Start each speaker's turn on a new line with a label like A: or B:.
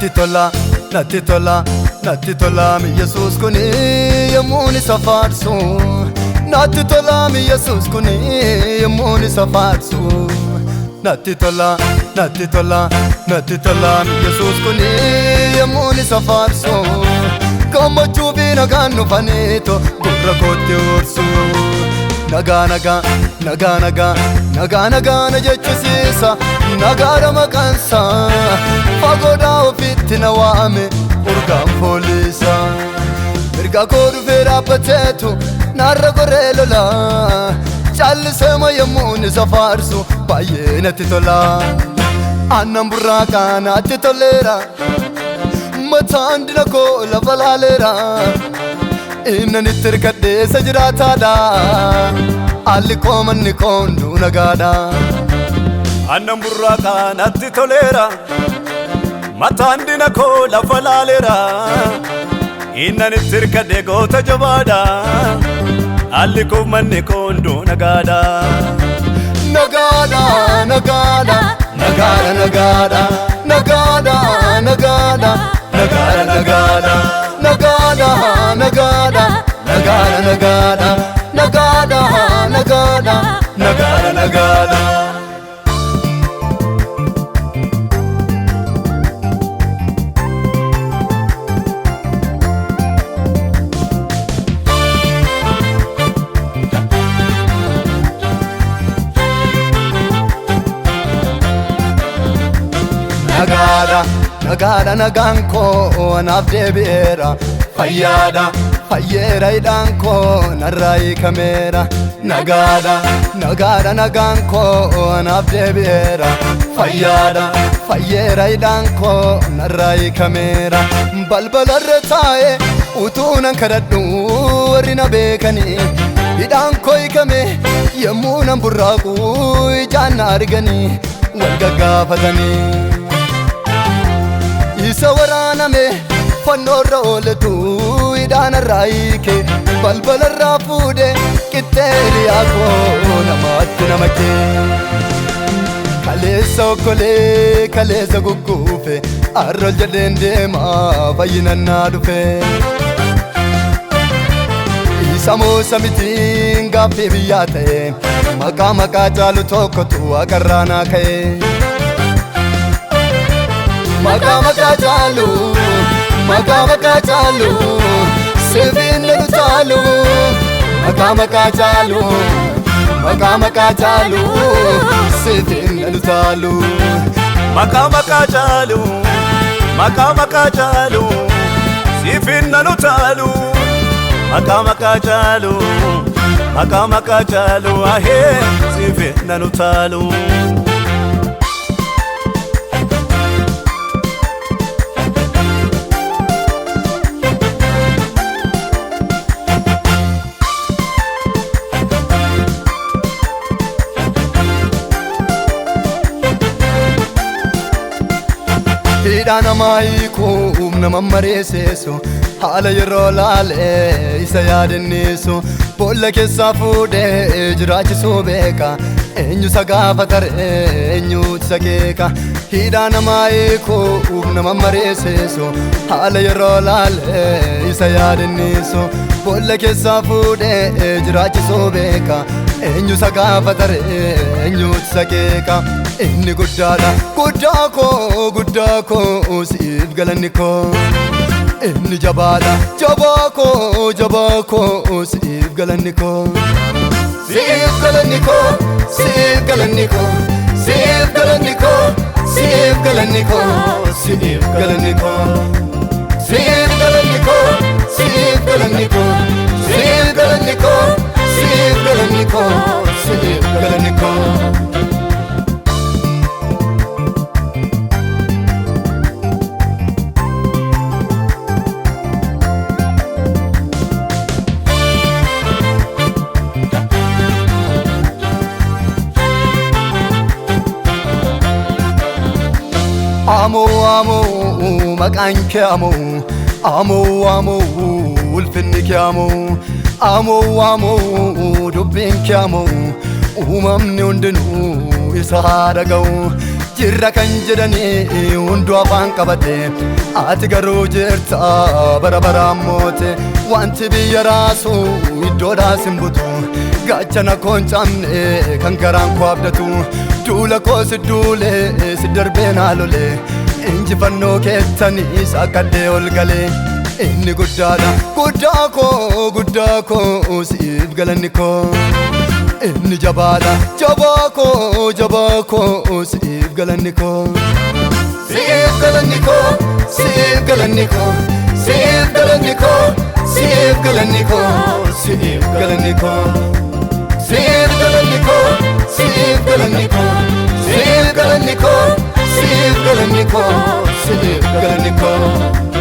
A: Natti tola, natti tola, natti tola mi Yesuus kuni yemmuun isa faarsu. Natti tola mi Yesuus kuni yemmuun isa faarsu. Natti tola, natti tola, natti tola mi Yesuus kuni yemmuun isa faarsu. Gammachuu fi nagaan dhufaniitu gurra kootti ursu. Nagaa nagaa, nagaa nagaa, nagaa nagaa na jechisiisa. Nagaadha maqaansaa fagoodhaa ofitti na waame urgaan fooliisa. Mirga koo dhufee dhaabbateetu narra goree lola. Calliseema yemmuun isa faarsu baay'ee natti tola. Aannan burraaqaa natti toleera. Mataan dina koo lafa laaleera. Innan itti hirkadhee isa jiraataadha. Haalli koo manni koo hunduu nagaadha.
B: Aannan burraaqaa natti toleera. Mataan dina koo lafa laaleera. Innan itti hirkadhee goota jabaadha. Haalli koo manni koo hunduu nagaadha.
A: Nagaadha, nagaadha, nagaadha, nagaadha, nagaadha, nagaadha, nagaadha, nagaadha, nagaadha, nagaadha, nagaadha, nagaadha, nagaadha, nagaadha, nagaadha, nagaadha. Nagaadha, nagaadha, nagaan koo anaaf deebi'eera. Fayyaadha, fayyeera hidhaan koo narraa hiikameera. Nagaadha, nagaadha, nagaan koo anaaf deebi'eera. Fayyaadha, fayyeera hidhaan koo narraa hiikameera. Balbalarra taa'ee utuu nan kadhadhu warri na beekanii. Hidhaan koo hiikame yemmuu nan burraaqu ijaan na arganii wal gaggaafatanii. Isa waraaname fannoorra ooletu hidhaanarraa hiike balbalarraa fuudhe qixxee hiriyaa koo namaatti nama kee. Kaleessa okkolee kaleessa gugguufe arrol jedheen deemaa fayyinannaa dhufe. Isa moosa mitiin gaaffii biyyaa ta'e maqaa maqaa caalu tokkotu waaqarraa naa ka'e. Maqaa maqaa caalu, maqaa maqaa caalu, sibiin nu caalu. Maqaa maqaa caalu, maqaa maqaa caalu, sibiin nu caalu.
B: Maqaa maqaa caalu, maqaa maqaa caalu, siifin nanu taalu. Maqaa maqaa caalu, maqaa maqaa caalu, ahee siifin nanu taalu.
A: Hidhaa namaa hiikuuf nama mareesseessu haala yeroo laalee isa yaadinnisu boolla keessaa fuudhee jiraachisuu beeka eenyu isa gaafata ree eenyutu isa keeka. Hidhaa namaa hiikuuf nama mareesseessu haala yeroo laalee isa yaadinnisu boolla keessaa fuudhee jiraachisuu beeka eenyu isa gaafata ree eenyutu isa keeka. Inni guddaadha, guddaa koo, guddaa koo, siif galanni koo. Inni jabaadha, jabaa koo, jabaa koo, siif galanni koo. Siif galanni koo, siif galanni koo, siif galanni koo, siif galanni koo, siif galanni koo. Siif galanni koo, siif galanni koo, siif galanni koo, siif galanni koo, siif galanni koo. Amoo amoo maqaan kee amoo, amoo amoo ulfinni kee amoo, amoo amoo dubbiin kee amoo, uumamni hundinuu isa haa dhaga'u. Jirra kan jedhanii hunduu afaan qabate, ati garuu jirta bara baraan moote. Wanti biyya raasu iddoodhaas hin butu, gaachana koo hin cabne kan garaan koo abdatu. Duula koo si duule si darbee naa lole, injifannoo keettaniis akkadhee ol galee. Inni guddaadha, guddaa koo, guddaa koo, siif galanni koo. Inni jabaadha, jabaa koo, jabaa koo, siif galanni koo. Siif galanni koo, siif galanni koo, siif galanni koo, siif galanni koo, siif galanni koo. Siif galanni koo, siif galanni koo, siif galanni koo, siif galanni koo, siif galanni koo.